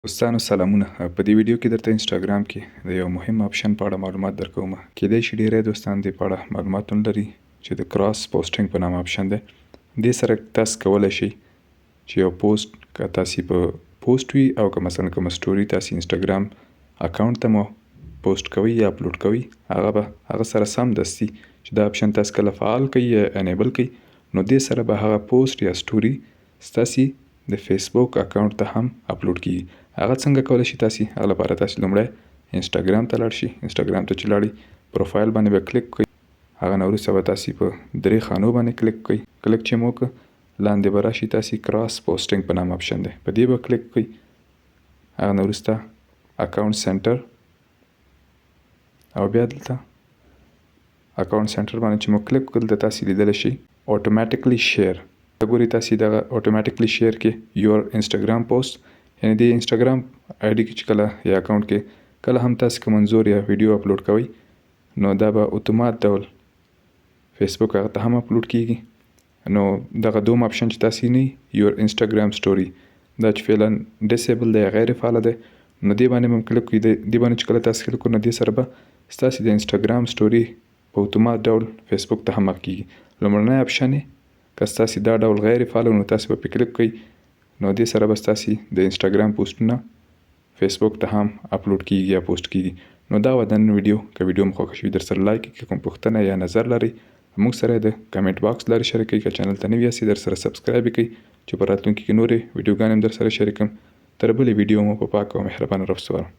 دوستانو سلامونه، په دې ویډیو کې درته انسټاګرام کې د یو مهم آپشن په اړه معلومات درکوم. کیدای شي ډیری دوستان دې په اړه معلومات ونه لري چې د کراس پوسټینګ په نامه آپشن دی. دې سره تاسو کولی شئ چې یو پوسټ که تاسو په پوسټ وي او که مثلا کومه سټوري تاسو انسټاګرام اکاونټ ته مو پوسټ کوئ یا اپلوډ کوئ، هغه به هغه سره سم دستي چې دا آپشن تاسو کله فعال کړئ یا انیبل کړئ، نو دې سره به هغه پوسټ یا سټوري ستاسي د فیسبوک اکاونټ ته هم اپلوډ کیږي. هغه څنګه کولی شي تاسي؟ هغه لپاره تاسي لومړی انسټاګرام ته لاړ شي. انسټاګرام ته چې لاړی، پروفایل باندې به کلیک وکړئ. هغه نه وروسته به تاسي په درې خانو باندې کلیک وکړئ. کلیک چې مو وکړ، لاندې به راشي تاسي کراس پوسټینګ په نامه آپشن دی، په دې به کلیک وکړئ. هغه نه وروسته اکاونټ سنټر او بیا دلته اکاونټ سنټر باندې چې مو کلیک وکړ، دلته تاسو لیدلی شئ اتوماتیکلی شیر. ګوري تاسو دغه اتوماتیکلی شیر کې یور انسټاګرام پوسټ، یعنی د انسټاګرام آی ډي کې چې کله یا اکاونټ کې کله هم تاسو کوم انځور یا ویډیو اپلوډ کوئ، نو دا به اتومات ډول فیسبوک هغه ته هم اپلوډ کیږي. نو دغه دوم آپشن چې تاسو نه یور انسټاګرام سټوري، دا چې فعلا ډیسیبل دی، غیر فعال دی، نو دې باندې هم کلیک کړئ. دې باندې چې کله تاسو کلیک کړئ، نو دې سره به ستاسو د انسټاګرام سټوري په اتومات ډول فیسبوک ته هم کیږي. لومړنی آپشن که ستاسو دا ډول غیر فعال، نو تاسو به پرې کلیک کړئ، نو دې سره به ستاسو د انسټاګرام پوسټونه فیسبوک ته هم اپلوډ کیږي یا پوسټ کیږي. نو دا وه د نن ویډیو. که ویډیو مو خوښه شوي، در سره لایک کړئ. که کوم پوښتنه یا نظر لرئ، موږ سره د کمنټ باکس لارې شریک کړئ. که چینل ته نوي یاست، در سره سبسکرایب کړئ چې په راتلونکي کې نورې ویډیوګانې هم در سره شریک کړم. تر بلې ویډیو مو په پاک او مهربان رب سپارم.